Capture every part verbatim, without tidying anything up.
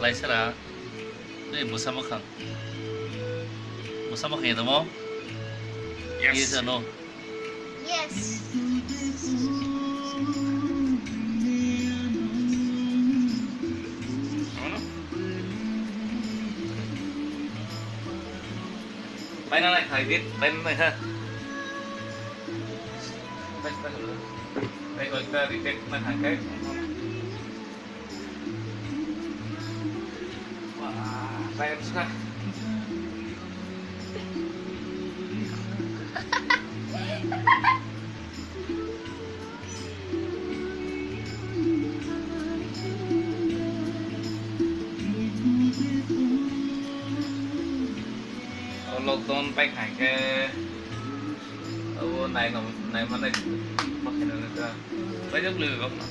Laisara, tei bwsa mwkhang. Bwsa mwkhang ya tamo? Yes. Yes or no? Yes. Paina nai khai dit, paina nai ha. Bai, bai, bai. Bai, bai, ta di tek na khai khai. Wah, bai, sudah. O lockdown pai khai khe abo nai no, nai manai ma khe no ta. Pai jok le bak no.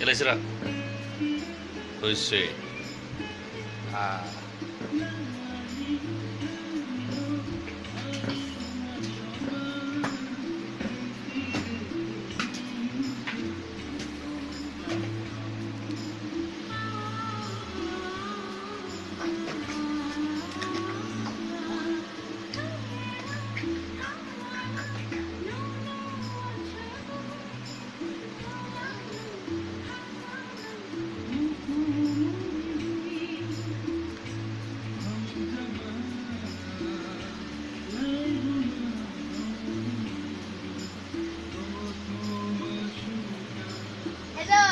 Elai sira. Hoise. Ah. Hello.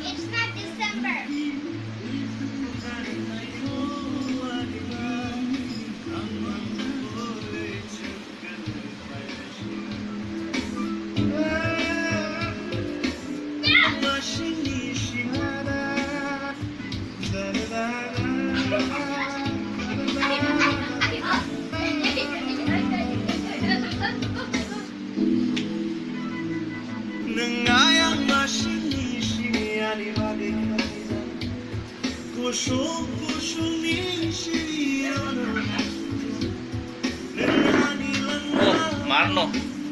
It's not December. Nwng ayang masini simi ani bagwi khaina. Kusuk kusuk ni simi ano. Nwng ani langma. Oh, marno.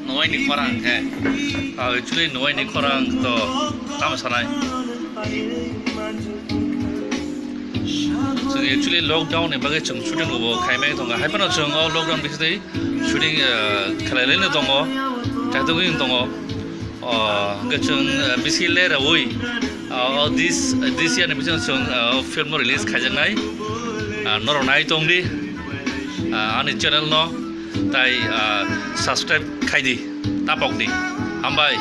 Nuai ni khorang khe. Ah, actually nuai ni khorang to tamo sanai. Chwng actually lockdown ni bagwi chwng shooting bo khaimai tongo. Hai phano chwng o lockdown bisi tei shooting, ah, khlai lai no tongo. Kaitor wng tongo. O, hwnkhe chwng, ah, bisi le rawi. Ah, o this, this year ni bisingo chwng, ah, o film no release khaijaknai. Ah, norok nai tongdi. Ah, ani channel no tai, ah, subscribe khaidi, tapokdi. Hambai.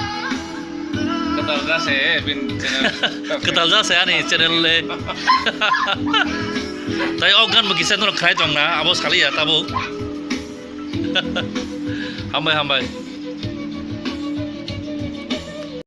Kwtal jase, eh, bini channel. Kwtal jase ani channel le. Tai o gan bo kisa norok khai tongna, abo saliya tabuk. Hambai, hambai.